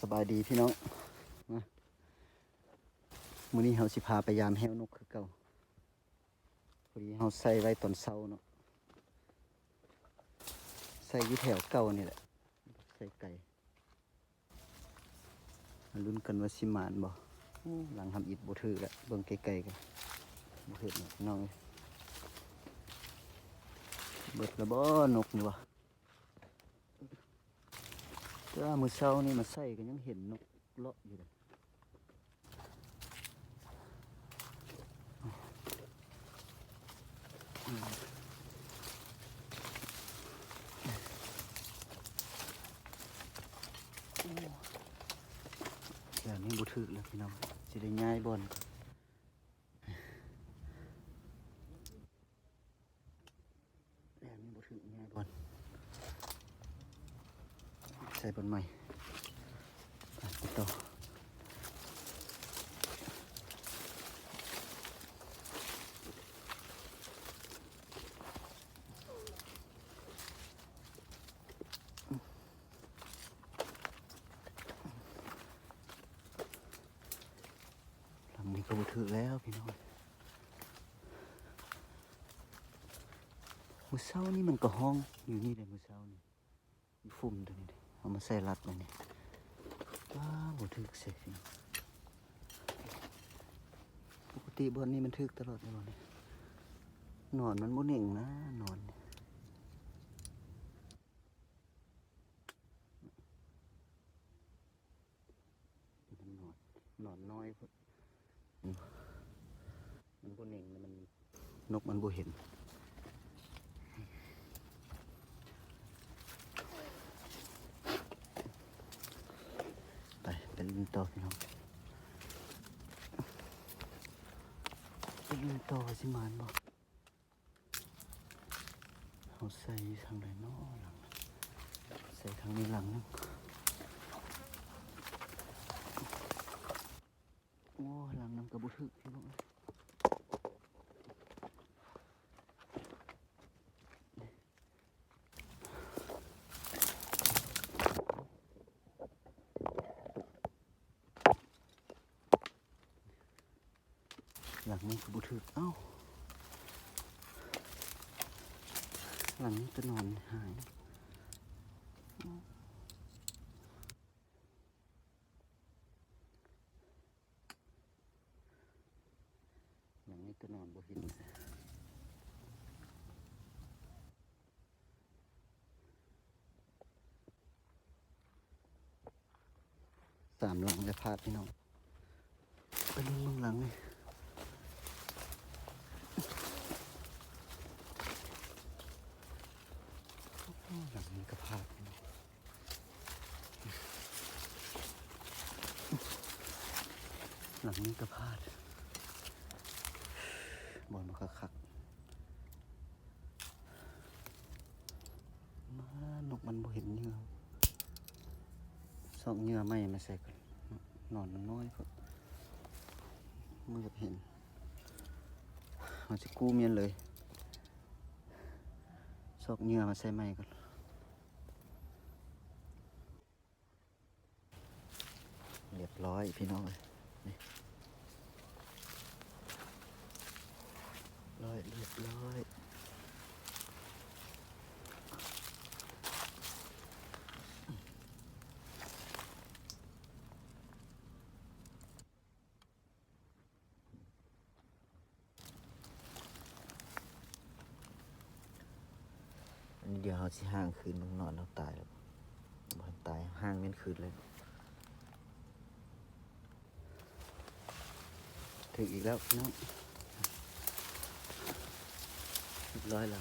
ສະບາຍດີພີ່ນ້ອງ ມາ ມື້ນີ້ເຮົາຊິພາໄປຢາມແຮ້ວນົກຄືເກົ່າ. ພໍດີເຮົາໃສ່ໄວ້ຕອນເຊົ້າເນາະ ໃສ່ຢູ່ແຖວເກົ່ານີ້ແຫຼະ ໃສ່ໄກ. ມາລຸ້ນກັນວ່າຊິໝານບໍ່? ໂອ້ ຫຼັງທຳອິດບໍ່ຖືກລະ ເບິ່ງໄກໆກໍບໍ່ຖືກເນາະພີ່ນ້ອງເອີຍ. ເບິດລະບໍ່ນົກນີ້ວະ? ແຕ່ວ່າມື້ເຊົ້ານີ້ມາໃສ່ກໍຍັງເຫັນນົກເລາະຢູ່ເດ. ແຖວນີ້ບໍ່ຖືກແລ້ວພີ່ນ້ອງ ຊິໄດ້ຍ້າຍບ່ອນ. ແນວນີ້ບໍ່ຖືກແນ່ນອນ ໃສ່ບ່ອນໃໝ່ ໄປຕໍ່. ຫຼັງນີ້ກໍບໍ່ຖືກແລ້ວພີ່ນ້ອງ. ມື້ເຊົ້ານີ້ມັນກໍຮ້ອງຢູ່ນີ້ເດ້ ມື້ເຊົ້ານີ້ ຢູ່ຟຸມຕົວນີ້ເດ້ ເອົາມາໃສ່ລັດໄວ້ນີ້. ອ້າ ບໍ່ຖືກເສຍພີ່ນ້ອງ. ປົກກະຕິບ່ອນນີ້ມັນຖືກຕະຫຼອດເດ້ ບ່ອນນີ້ ໜອນມັນບໍ່ເໜັງນະ ໜອນ. ມັນນອນ ນອນນ້ອຍໂພດ ມັນບໍ່ເໜັງ ມັນ ນົກມັນບໍ່ເຫັນ. ໄປ ໄປລຸ້ນຕໍ່ພີ່ນ້ອງ ໄປລຸ້ນຕໍ່ວ່າຊິໝານບໍ່. ເຮົາໃສ່ທາງໃດເນາະ ຫຼັງ ໃສ່ທາງນີ້ຫຼັງໜຶ່ງ. ໂອ້ ຫຼັງນັ້ນກໍບໍ່ຖືກພີ່ນ້ອງເອີຍ. ຫຼັງນີ້ກໍບໍ່ຖືກ ເອົ້າ ຫຼັງນີ້ກໍນອນຫາຍ ຫຼັງນີ້ກໍນອນບໍ່ເຫັນ. ສາມຫຼັງແລ້ວພາດພີ່ນ້ອງ ໄປເບິ່ງເບິ່ງຫຼັງນີ້ ໂອ້ ຫຼັງນີ້ກໍພາດພີ່ນ້ອງ ຫຼັງນີ້ກໍພາດ ບ່ອນບໍ່ຄັກໆ. ມາ ນົກມັນບໍ່ເຫັນເຫຍື່ອ ຊອກເຫຍື່ອໃໝ່ມາໃສ່ກ່ອນ ນອນມັນນ້ອຍໂພດ ບໍ່ຢາກເຫັນ ເຮົາຊິກູ້ມ້ຽນເລີຍ ຊອກເຫຍື່ອມາໃສ່ໃໝ່ກ່ອນ. ຮຽບຮ້ອຍພີ່ນ້ອງເອີຍ ນີ້ ຮ້ອຍ ຮຽບຮ້ອຍ. ອັນນີ້ດຽວເຮົາຊິຫ້າງຄືນ ເບິ່ງນອນເຮົາຕາຍແລ້ວບໍ່? ບໍ່ທັນຕາຍ ຫ້າງແມ່ນຄືນເລີຍ. ຖືກອີກແລ້ວພີ່ນ້ອງ ຮຽບຮ້ອຍແລ້ວ.